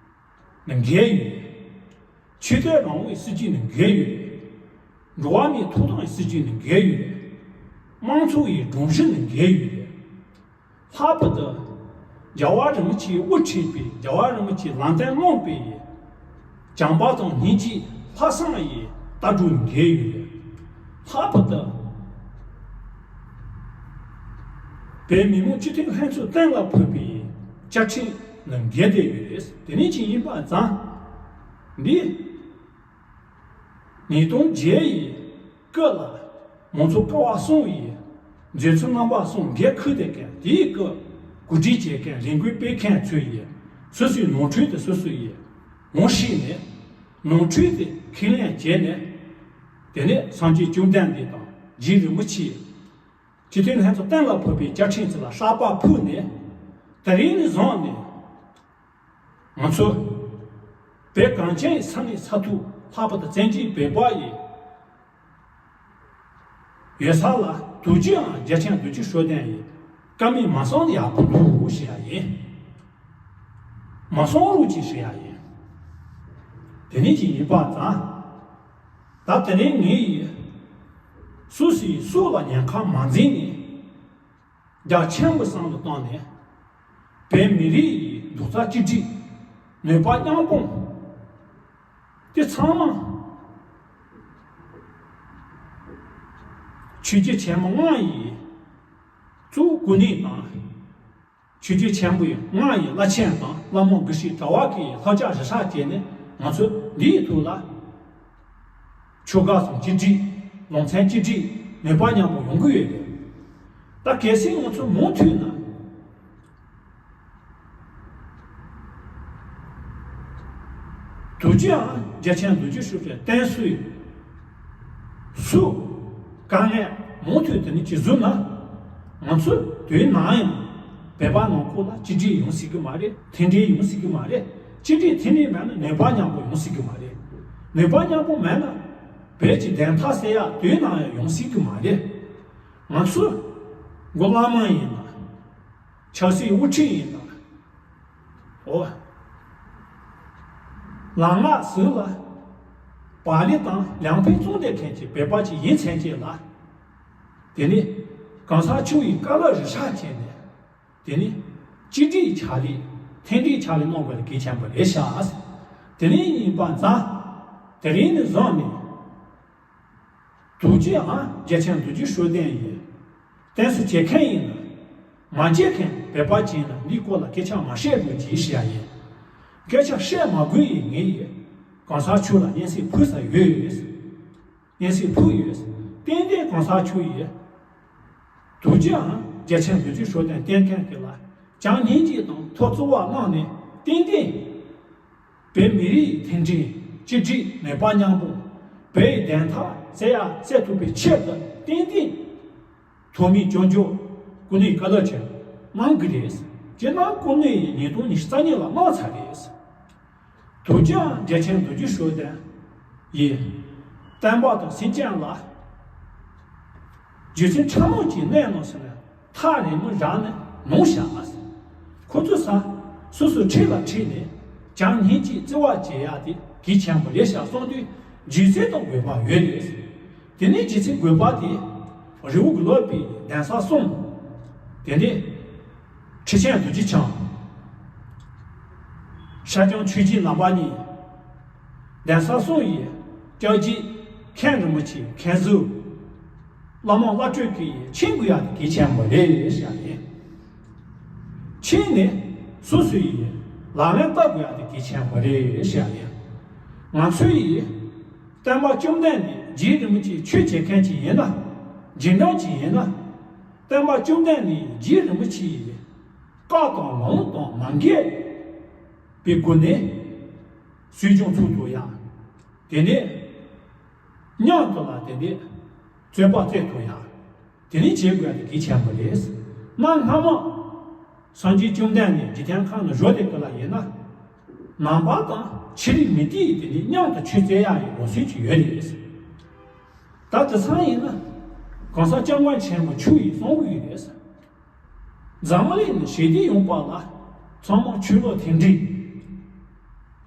ནི་འགལ་ཡོད་རེད། ཆོས་དད་རང་དབང་སྲིད་ཇུས་ནི་འགལ་ཡོད་རེད། འགྲོ་བ་མིའི་ཐོབ་ཐང་སྲིད་ཇུས་ནི་འགལ་ཡོད་རེད། དམངས་གཙོ་ཡི་སྒྲོམ་གཞི་ནི་འགལ་ཡོད་རེད། ལྷག་པར་དུ་རྒྱལ་བ་རིན་པོ་ཆེས་དབུ་ཁྲིད་པའི། རྒྱལ་བ་རིན་པོ་ཆེས་ལམ་སྟོན་གནང་བའི་བྱམས་པ་དང་སྙིང་རྗེ་ལྷག་བསམ་ཡི་ལྟ་གྲུབ་འགལ་ཡོད་རེད། ལྷག་པར་དུ་བོད་མི་མང་སྤྱི་འཐུས་ལྷན་ཚོགས་གཏན་ལ་ཕབ་པའི་བཅའ་ཁྲིམས་ལ་འགལ་བསྡད་ཡོད་རེད། དེ་ནས་ཅིག་ཡིན་པ་ཙང་། འདི་ཉིས་སྟོང་བརྒྱད་ཡི་སྐབས་ལ་མང་གཙོ་ཀ་བ་གསུམ་ཡི་མཛད་གཙོ་རྣམ་པ་གསུམ་འགན་འཁུར་བསྡད་མཁན། དེའི་སྐབས་གོ་སྒྲིག་བྱེད་མཁན། ལས་འགུལ་སྤེལ་མཁན་ཚོ་ཡིས་སོ་སོའི་ནོར་འཁྲུལ་དེ་སོ་སོ་ཡིས་ངོ་ཤེས་ནས། ནོར་འཁྲུལ་དེ་ཁས་ལེན་བྱས་ནས། དེ་ནས་སངས་རྒྱས་བཅོམ་ལྡན་འདས་དང་རྗེ་རིན་པོ་ཆེ། སྤྱི་འཐུས་ལྷན་ཚོགས་གཏན་ལ་ཕབ་པའི་བཅའ་ཁྲིམས་ཚོ་ལ་ལྷག་པ་ཕུལ་ནས། དེ་རིང་ནས་བཟུང་ནས་ང་ཚོ་བོད་གངས་ཅན་ས་གནས་ས་ཐོག་ ལྷག་པར་དུ་བཙན་བྱོལ་བོད་པ་ཡི་ཡོད་ས་ལ་རྡོ་རྗེའམ་རྒྱལ་ཆེན་རྡོ་རྗེ་ཤུགས་ལྡན་ཡི་བཀའ་མིག་མ་སོང་ཡག་པོ་འདུག་ཞེས་ཡ་ཡིན། མ་སོང་རུ་ཅིག་ཞེས་ཡ་ཡིན། དེ་ནས་ཅིག་ཡིན་པ་ཙང་། ད་དེ་རིང་ངས་ཡི་སུ་སི་སུ་ལ་ཉེན་ཁ་མ་འཛིན་ནས། རྒྱ་ཆེན་པོ་བསམ་བློ་བཏང་ནས། བོད་མི་རིགས་ཡི་རྡོག་རྩ་གཅིག་སྒྲིལ། ནུས་པ་མཉམ་སྤུངས། དེ་ཚང་མ་ཆོས་བརྒྱུད་ཆེན་མོ་ལྔ་ཡི་གཙོ་བོ་གོ་གནས་དང་། ཆོས་བརྒྱུད་ཆེན་པོ་ཡི་ལྔ་ཡི་བླ་ཆེན་དང་བླ་མ་དགེ་བཤེས་གྲྭ་བ་གི་ལྷག་ཆ་རེ་ཧྲ་བྱས་ནས་ང་ཚོས་འདིའི་ཐོག་ལ། ཆོལ་ཁ་གསུམ་གཅིག་སྒྲིལ། ལུང་ཚན་གཅིག་སྒྲིལ། ནུས་པ་མཉམ་སྤུངས་ཡོང་གི་ཡོད་རེད། ད་གལ་སྲིད་ང་ཚོ་མུ་མཐུད་ན། རྡོ་རྗེའམ་རྒྱལ་ཆེན་རྡོ་རྗེ་ཤུགས་ལྡན་བསྟེན་སྲོལ་སུ་དཀའ་ངལ་མུ་མཐུད་དེ་ནི་ཇི་བཟུང་ན། ང་ཚོ་དུས་ནམ་ཡང་བོད་པ་ནང་ཁུལ་ལ་གཅིག་སྒྲིལ་ཡོང་སྲིད་ཀྱི་མ་རེད། མཐུན་སྒྲིལ་ཡོང་སྲིད་ཀྱི་མ་རེད། གཅིག་སྒྲིལ་མཐུན་སྒྲིལ་མེད་ན་ནུས་པ་མཉམ་སྤུངས་ཡོང་སྲིད་ཀྱི་མ་རེད། ནུས་པ་མཉམ་སྤུངས་མེད་ན་བོད་ཀྱི་བདེན་མཐའ་གསལ་ཡག་དུས་ནམ་ཡང་ཡོང་སྲིད་ཀྱི་མ་རེད། ང་ཚོ་མགོ་བླ་མ་ཡིན་ན། ཆབ་སྲིད་དབུ་ཁྲིད་ཡིན་ན། འོ། ལམ་སྔགས་ཟིལ་ལ། བག་ལེབ་དང་ལམ་ཕན་ཚུན་དེ་མཁན་གྱི་བོད་པ་ཅིག་ཡིན་ཚན་ཅིག་ལ། དེ་ནི། གང་ཟག་ཆུ་ཡི་དཀའ་ལས་རེ་ཧྲ་བྱས་ནས། དེ་ནི། གཅིག་སྒྲིལ་ཕྱག་ལས། མཐུན་སྒྲིལ་ཕྱག་ལས་གནང་དགོས་ལ་གལ་ཆེན་པོ་རེད་ཤག་དེ་ནི་ཡིན་པ་ཙང་། དེ་རིང་ནས་བཟུང་ནས། རྡོ་རྗེའམ་རྒྱལ་ཆེན་རྡོ་རྗེ་ཤུགས་ལྡན་ཡིས། བསྟེན་གསོལ་བྱེད་མཁན་ཡིན་ན། མ་བྱེད་མཁན་བོད་པ་ཅིག་ཡིན་ན་འདིའི་སྐོར་ལ་སྐད་ཆ་མ་བཤད་དགོས་ཅེས་བཤད་ཡ་ཡིན། སྐད་ཆ་བཤད་མ་དགོས་ཡིན་ངེས་ཡིན། གང་ཟག་ཆོས་ལ་སྙན་སེང་ཕུལ་ས་ཡོད། སྙན་སེང་ཕུལ་ཡོད། ཏན་ཏན་གང་ཟག་ཆོས་ཡིས། རྡོ་རྗེའམ་རྒྱལ་ཆེན་རྡོ་རྗེ་ཤུགས་ལྡན་བསྟེན་མཁན་དེ་ལ་བྱམས་སྙིང་རྗེ་དང་ཐུགས་བརྩེ་བ་གནང་ནས་ཏན་ཏན། བོད་མི་རིགས་མཐུན་སྒྲིལ་གཅིག་སྒྲིལ་ནུས་པ་མཉམ་སྤུངས། བོད་ཡི་བདེན་མཐའ་གསལ་ཡག་གསལ་ཐུབ་པའི་ཆེད་དུ་ཏན་ཏན། ཐོག་མའི་སྐྱོན་བརྗོད་སྐུ་ངོ་བཀའ་སློབ་ཆེན་གནང་གི་རེད། སྤྱིར་ན་སྐུ་ངོ་ཡིས་ཉིས་སྟོང་ཉི་ཤུ་རྩ་གཉིས་ལ་གནང་ཚར་རེད། རྡོ་རྗེའམ་རྒྱལ་ཆེན་རྡོ་རྗེ་ཤུགས་ལྡན་ཡིས་བསྟན་པ་དང་སེམས་ཅན་ལ་རྒྱུ་མཚན་ཕྲ་མོ་ཅིག་གནས་གནང་ཟེར་ན། ཐག་རིང་མོ་རང་ནས་ནོངས་བཞག་ཨ། ཁོ་ཚོ་ས་སོ་སོའི་འཁྲིས་ལ་ཁྲིད་ནས་བྱམས་སྙིང་རྗེ་བརྩེ་བ་བྱེད་ཡག་དེ་གལ་ཆེན་པོ་རེད་ཤག་གསུངས་དུས་རྗེས་སུ་དང་དགོས་པ་ཡོད་རེད། དེ་ནས་རྗེས་སུ་དགོས་པ་དེ་རི་བོ་དགེ་ལུགས་པའི་གདན་ས་གསུམ། དེ་ནས་ཁྲི་ཆེན་རྡོ་རྗེ་འཆང་། ཤར་བྱང་ཆོས་རྗེ་ལམ་པ་གཉིས། གདན་ས་གསུམ་ཡི་སྐྱབས་རྗེ་མཁན་རིན་པོ་ཆེ་མཁན་ཟུར། བླ་མ་བླ་སྤྲུལ་གྱིས་མཁྱེན་དགོས་ཡག་དེ་གལ་ཆེན་པོ་རེད་ཤག་ཡིན། མཁྱེན་ནས་སོ་སོ་ཡིས་ལག་ལེན་བསྟར་དགོས་ཡག་དེ་གལ་ཆེན་པོ་རེད་ཤག་ཡིན། ང་ཚོ་ཡིས་སྟོན་པ་བཅོམ་ལྡན་འདས་རྗེ་རིན་པོ་ཆེ་ཆོས་བྱེད་མཁན་ཅིག་ཡིན་ན། རྗེས་འབྲང་ཅིག་ཡིན་ན། སྟོན་པ་བཅོམ་ལྡན་འདས་རྗེ་རིན་པོ་ཆེ་ཡི་བཀའ་དང་ལུང་དང་མ་འགལ་བའི་སྒོ་ནས་སྲིད་སྐྱོང་ཚུགས་ཐུབ་ཡག་དེ་ནས་མཉམ་དུ་ལ་དེ་ནས་རྩོད་པ་རྩོད་ཐུབ་ཡག་དེ་ནས་བྱེད་དགོས་ཡག་དེ་གལ་ཆེན་པོ་རེད། གནའ་སྔ་མོ་སངས་རྒྱས་བཅོམ་ལྡན་འདས་འཇིག་རྟེན་ཁམས་ནང་བཞུགས་དེ་དུས་ལ་ཡིན་ན། ནང་པ་དང་ཕྱི་རིགས་མི་སྡེ་ཡི་དེ་ནས་མཉམ་དུ་ཆོས་རྩོད་ཡག་ཡི་ལུགས་སྲོལ་ཅིག་ཡོད་རེད། ད་དེང་སང་ཡིན་ན་གོང་ས་སྐྱབས་མགོན་ཆེན་པོ་མཆོག་ཡིས་གསུང་གི་ཡོད་རེད། འཛམ་གླིང་ནས་ཞི་བདེ་ཡོང་བ་ལ་ཚང་མ་ཆོས་ལུགས་མཐུན་སྒྲིལ།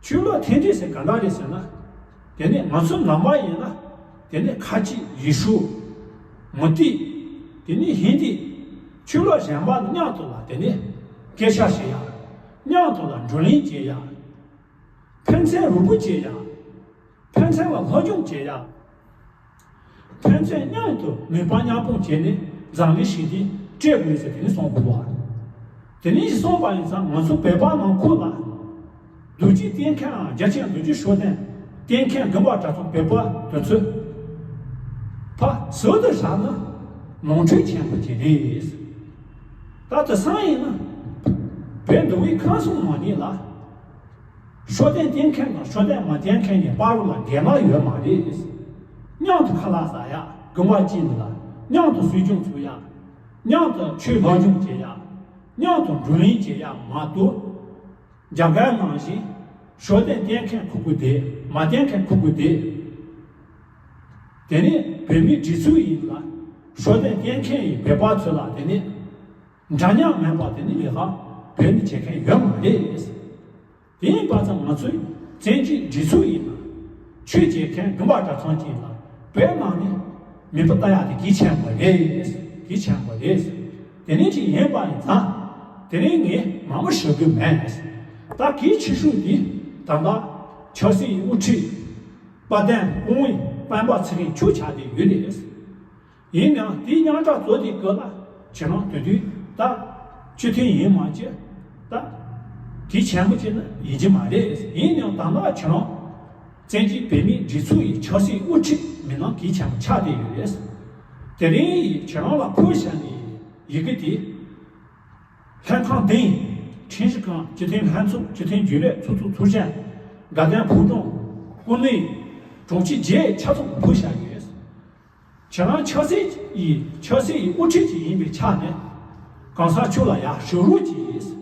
ཆོས་ལུགས་མཐུན་སྒྲིལ་ཟེར་ག་འདྲ་རེད་ཟེར་ན། དེ་ནས་ང་ཚོ་ནང་པ་ཡིན་ན། དེ་ནས་ཁ་ཆེ་ཡེ་ཤུ། མུ་སྟེགས། དེ་ནས་ཧིན་དི། ཆོས་ལུགས་གཞན་པ་མཉམ་དུ་ལ་དེ་ནས་སྐད་ཆ་བཤད་ཡག་མཉམ་དུ་ལ་བགྲོ་གླེང་བྱེད་ཡག་ཕན་ཚུན་རུ་སྒུག་བྱེད་ཡག་ཕན་ཚུན་ལ་སློབ་སྦྱོང་བྱེད་ཡག་ཕན་ཚུན་མཉམ་དུ་ནུས་པ་མཉམ་སྤུངས་བྱས་ནས་འཛམ་གླིང་ཞི་བདེ་སྤྲད་དགོས་ཟེར་དེ་ནི་གསུངས་དགོས་པ། དེ་ནི་གསུངས་པ་ཡིན་ཙང་ང་ཚོ་བོད་པ་ནང་ཁུལ་ལ་རྡོ་རྗེ་བསྟེན་མཁན་རྒྱལ་ཆེན་རྡོ་རྗེ་ཤུགས་ལྡན་བསྟེན་མཁན་དགོན་པ་གྲྭ་ཚང་བོད་པ་དེ་ཚོས་ཕ་ཟུར་དུ་བཞག་ན་ནོར་འཁྲུལ་ཆེན་པོ་ཅིག་རེད། ད་དེང་སང་ཡིན་ན་བོད་འདུལ་བའི་ཁམས་གསུམ་མ་ཉིད་ལ། ཤུགས་ལྡན་བསྟེན་མཁན་དང་ཤུགས་ལྡན་མ་བསྟེན་མཁན་གཉིས་བར་ལ་འགལ་བ་ཡོད་མ་རེད། མཉམ་དུ་ཁ་ལག་ཟ་ཡག་དགོན་པ་གཅིག་ནང་ལ་མཉམ་དུ་གསོལ་སྦྱོང་ཚུགས་ཡག་མཉམ་དུ་ཆོས་སློབ་སྦྱོང་བྱེད་ཡག་མཉམ་དུ་བགྲོ་གླེང་བྱེད་ཡག་མ་གཏོགས། རྒྱ་གར་ནང་བཞིན་ཤུགས་ལྡན་བསྟེན་མཁན་ཁུག་ཁུག་དེ་ མ་བསྟེན་མཁན་ཁོ་དགོས་ཏེ། དེ་ནས་བོད་མིའི་སྒྲིག་འཛུགས་ཡིན་ལ། ཤུགས་ལྡན་བསྟེན་མཁན་ཡིན་བོད་པ་ཚོ་ལ་དེ་ནས་འདྲ་མཉམ་མེད་པ་དེ་ནི་ལས་ཀ་བོད་ནས་བྱེད་མཁན་ཡོད་མ་རེད། དེ་ཡིན་པ་ཙམ་ང་ཚོའི་བཙན་བྱོལ་སྒྲིག་འཛུགས་ཡིན་ན། ཆོས་བྱེད་མཁན་དགོན་པ་གྲྭ་ཚང་གཅིག་ལ་བོད་ནང་ནས་མི་བུ་ལྟ་ཡག་དེ་གལ་ཆེན་པོ་རེད། གལ་ཆེན་པོ་རེད། དེ་ནས་ཅིག་ཡིན་པ་ཡིན་ཙང་། དེ་རིང་ངས་མང་མོ་ཞུ་རྒྱུ་མེད། ད་གལ་ཆེ་ཤོས་དེ་ད་ལྟ་ཆབ་སྲིད་དབུ་ཁྲིད་དཔལ་ལྡན་སྐུ་ངོ་སྤེན་པ་ཚེ་རིང་མཆོག་ཆགས་བསྡད་ཡོད་རེད། ཡིན་ནའང་དེའི་རྙོག་དྲ་གཙོ་དེ་སྐོར་ལ་ཁྱེད་རང་དེ་དུས་ད་སྤྱི་འཐུས་ཡིན་མ་ཅི། ད་གལ་ཆེན་པོ་ཅིག་ནི་ཡིན་གྱི་མ་རེད། ཡིན་ནའང་ད་ལྟ་ཁྱེད་རང་བཙན་བྱོལ་བོད་མིའི་སྒྲིག་འཛུགས་ཡི་ཆབ་སྲིད་དབུ་ཁྲིད་མི་སྣ་གལ་ཆེན་པོ་ཆགས་བསྡད་ཡོད་རེད། དེ་རིང་ཡི་ཁྱེད་རང་ལ་ཕུལ་བཞག་ནས་ཡི་གེ་དེ། ལྷན་ཁང་བདུན། ཁྲིམས་ཞིབ་ཁང་། སྤྱི་མཐུན་ལྷན་ཚོགས། སྤྱི་མཐུན་རྒྱུན་ལས། ཚོགས་གཙོ་ཚོགས་གཞོན། དགའ་ལྡན་ཕོ་བྲང་། སྐུ་མདུན། དྲུང་ཆེ་བཅས་ཆ་ཚང་ཕུལ་བཞག་ཡོད། ཁྱེད་རང་ཆབ་སྲིད་ཡི་ཆབ་སྲིད་ཡི་དབུ་ཁྲིད་ཅིག་ཡིན་པའི་ཆ་ནས། གོང་ས་མཆོག་ལ་ཡར་ཞུ་རོགས་གྱིས།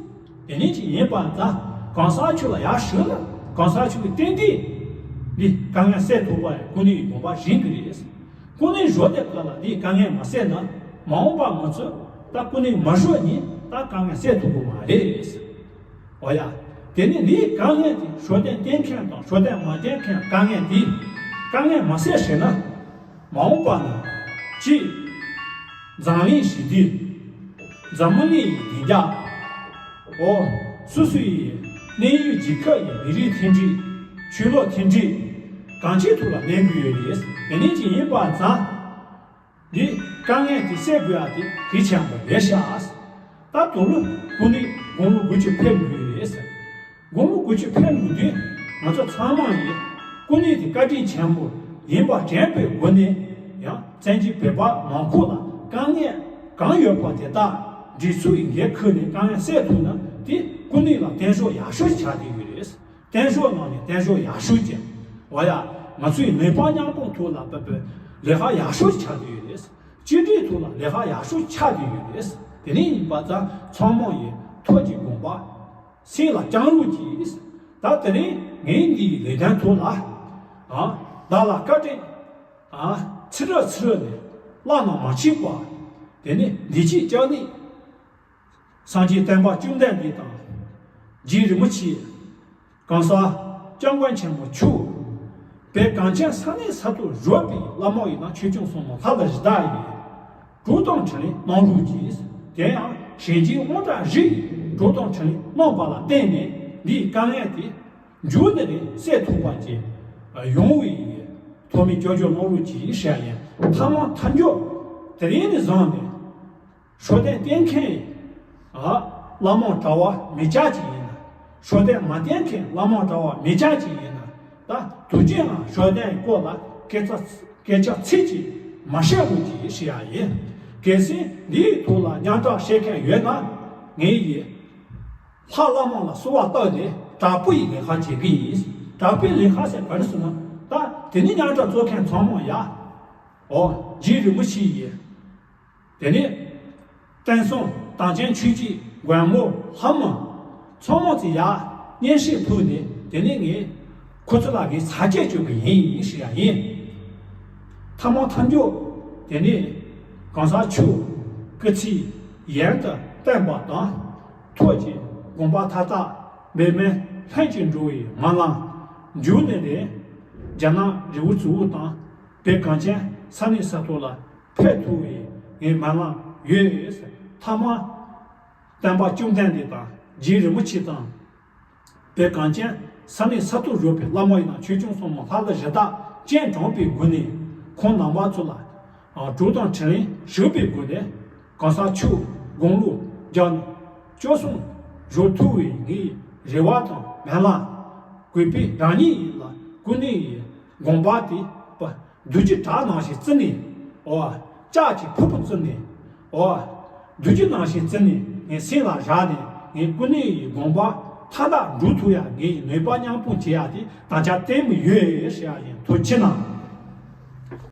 དེ་ནས་ཅིག་ཡིན་པ་ཙང་གོང་ས་མཆོག་ལ་ཡར་ཞུ་ན་གོང་ས་མཆོག་གིས་ཏན་ཏན་འདི་དཀའ་ངལ་སེལ་ཐུབ་པ་སྐུ་མདུན་ཡི་དགོངས་པ་བཞེས་ཀྱི་རེད། སྐུ་མདུན་བཞུགས་དེ་སྐབས་ལ་འདིའི་དཀའ་ངལ་མ་སེལ་ན། མ་འོངས་པ་ང་ཚོས་ད་སྐུ་མདུན་མ་བཞུགས་ཉིན་ད་དཀའ་ངལ་སེལ་ཐུབ་ཀྱི་མ་རེད། འོ་ཡ། དེ་ནི་འདིའི་དཀའ་ངལ་དེ་ཤུགས་ལྡན་བསྟེན་མཁན་དང་ཤུགས་ལྡན་མ་བསྟེན་མཁན་དཀའ་ངལ་དེ་དཀའ་ངལ་མ་སེལ་ཞེ་ན། མ་འོངས་པ་ན་གཅིག་འཛམ་གླིང་ཞི་བདེ། འཛམ་གླིང་ཡི་བདེ་འཇགས། འོ། སོ་སོ་ཡི་གནས་ཡུལ་རྒྱལ་ཁབ་ཡི་མི་རིགས་མཐུན་སྒྲིལ། ཆོས་ལུགས་མཐུན་སྒྲིལ། གང་ཅིའི་ཐོག་ལ་གནས་དགོས་ཡོད་རེད། དེ་ནས་ཅིག་ཡིན་པ་ཙང་། འདི་དཀའ་ངལ་དེ་སེལ་དགོས་ཡ་དེ་གལ་ཆེན་པོ་རེད་ཤག་ད་དུང་ལོ་སྐུ་ནི་དགུང་ལོ་དགུ་བཅུ་ཕེབས་དགོས་ཡོད་རེད། དགུང་ལོ་དགུ་བཅུ་ཕེབས་དགོས་དུས་ང་ཚོ་ཚང་མ་ཡིས་སྐུ་ནི་དེ་བཀའ་དྲིན་ཆེན་པོ་ཡིན་པ་དྲན་པའི་སྒོ་ནས། ཡང་བཙན་བྱོལ་བོད་པ་ནང་ཁུལ་ལ་དཀའ་ངལ་གང་ཡོད་པ་དེ་དག་སྒྲིག་འཛུགས་ཡི་འགན་ཁུར་ནས་དཀའ་ངལ་སེལ་ཐུབ་ན་དེ་སྐུ་ནི་ལ་བརྟན་བཞུགས་ཡག་ཤོས་ཆགས་བསྡད་ཡོད་རེད། བརྟན་བཞུགས་ནང་ནས་བརྟན་བཞུགས་ཡག་ཤོས་ཅན། འོ་ཡ། ང་ཚོའི་ནུས་པ་མཉམ་སྤུངས་ཐོག་ལ་བབས་པའི་ལས་ཀ་ཡག་ཤོས་ཆགས་བསྡད་ཡོད་རེད། སྤྱི་འཐུས་ཐོག་ལ་ལས་ཀ་ཡག་ཤོས་ཆགས་བསྡད་ཡོད་རེད། དེ་རིང་ཡིན་པ་ཙང་ཚང་མ་ཡིས་ཐུགས་ཀྱི་དགོངས་པ་སེམས་ལ་བཅངས་རོགས་གྱིས། ད་དེ་རིང་ངས་འདིའི་ལས་དོན་ཐོག་ལ། ཨ། བདག་ལ་བཀའ་དྲིན། ཨ། ཚེ་རབས་ཚེ་རབས་ནས་བླ་ན་མ་མཆིས་པ། དེ་ནི་བདེ་སྐྱིད་ལྕགས་ནི། སངས་རྒྱས་བསྟན་པ་བཅོམ་ལྡན་འདས་དང་། རྗེ་རིན་པོ་ཆེ། གོང་ས་སྐྱབས་མགོན་ཆེན་པོ་མཆོག་བོད་གངས་ཅན་ས་གནས་ས་ཐོག་བཞུགས་པའི་བླ་མ་ཡིན་ན་ཆོས་སྐྱོང་སྲུང་མ་ལྷ་དང་རི་དྭགས་ཡིས་གྲོགས་དང་འཕྲིན་ལས་གནང་རོགས་གྱིས། དེ་ཡང་གཞན་གྱི་དབང་དྲག་རིགས་གྲོགས་དང་འཕྲིན་ལས་གནང་བ་ལ་བརྟེན་ནས་འདིའི་དཀའ་ངལ་དེ་མཇུག་ནས་རེ་སེལ་ཐུབ་པ་ཅིག་ཡོང་བའི་ཐོག་མའི་སྐྱབས་བཅོལ་གནང་རོགས་གྱིས་ཞེས་ཡང་ཐ་མ་མཐའ་མཇུག་དེ་རིང་ནས་བཟུང་ནས། ཤུགས་ལྡན་བསྟེན་མཁན། ཨ། བླ་མ་གྲྭ་བ་མི་སྐྱ་ཅིག་ཡིན་ན། ཤུགས་ལྡན་མ་བསྟེན་མཁན་བླ་མ་གྲྭ་བ་མི་སྐྱ་ཅིག་ཡིན་ན། ད་དུས་རྒྱུན་ལ་ཤུགས་ལྡན་སྐོར་ལ་སྐད་ཆ་སྐད་ཆ་ཚིག་གཅིག་མ་བཤད་རོགས་གྱིས་ཞུ་ཡ་ཡིན། གལ་སྲིད་འདིའི་ཐོག་ལ་རྙོག་དྲ་བཤད་མཁན་ཡོད་ན། ངས་ཡིས་ལྷ་བླ་མ་ལ་གསོལ་བ་བཏབ་ནས་དྲག་པོ་ཡི་ལས་ཀ་བྱེད་ཀྱི་ཡིན། དྲག་པོའི་ལས་ཀ་ཟེར་ག་རེ་ཟེར་ན། ད་དེ་ནི་རྙོག་དྲ་བཟོ་མཁན་ཚང་མ་ཡ། འོ། རྗེ་རིན་པོ་ཆེ་ཡིས། དེ་ནས་བསྟན་སྲུང་དམ་ཅན་ཆོས་ཀྱི་མགོན་པོ་ལྷ་མོ་ཚང་མ་ཚོ་ཡར་སྙན་ཞུ་ཕུལ་ནས། དེ་ནས་ངས་ཁོ་ཚོ་ལ་ངས་ཚ་གྱང་བཅོ་གི་ཡིན་ཞུ་ཡ་ཡིན། ཐ་མ་མཐའ་མཇུག་དེ་ནས་གོང་ས་མཆོག་སྐུ་ཚེ་ཡུན་དུ་བརྟན་པ་དང་། ཐུགས་ཀྱི་དགོངས་པ་མཐའ་དག་འབད་མེད་ལྷུན་གྱིས་འགྲུབ་པའི་སྨོན་ལམ། མཇུག་ནས་རེད། རྒྱ་ནག་རི་བོ་ཙི་བོ་དང་བོད་གངས་ཅན་ས་གནས་ས་ཐོག་ལ་ཕེབས་ཐུབ་པའི་ངའི་སྨོན་ལམ་ཡོད། ཐ་མ་བསྟན་པ་བཅོམ་ལྡན་འདས་དང་རྗེ་རིན་པོ་ཆེ་དང་། བོད་གངས་ཅན་ས་གནས་ས་ཐོག་བཞུགས་པའི་བླ་མ་ཡིན་ན་ཆོས་སྐྱོང་སྲུང་མ་ལྷ་དང་རི་དྭགས་སྤྱན་དྲངས་པའི་སྒོ་ནས་ཁོང་རྣམ་པ་ཚོ་ལ་གྲོགས་དང་འཕྲིན་ལས་ཞུས་པའི་སྒོ་ནས། གོང་ས་མཆོག་དགུང་ལོ་བརྒྱ་ནས་བཅུ་གསུམ་བཞུགས་ཐུབ་པའི་ངའི་རེ་བ་དང་སྨོན་ལམ། གུས་པས་རང་ཉིད་ཡིད་ལ་སྐུ་ནི་ཡི་དགོངས་པ་དེ་པ། རྡོ་རྗེ་བྲག་ནང་བཞིན་བརྩིགས་ནས། འོ། ལྕགས་ཀྱི་ཕུར་བུ་བརྩིགས་ནས། འོ། རྡོ་རྗེ་ནང་བཞིན་བརྩིགས་ནས་ངའི་སེམས་ལ་བཞག་ནས། ངའི་སྐུ་ནི་ཡི་དགོངས་པ་མཐའ་དག་འགྲུབ་ཐུབ་ཡ། ངའི་ནུས་པ་མཉམ་སྤུངས་བྱེད་ཡ་དེ་དམ་བཅའ་བརྟན་པོ་ཡོད་ཞུ་ཡ་ཡིན། ཐུགས་རྗེ་གནང་།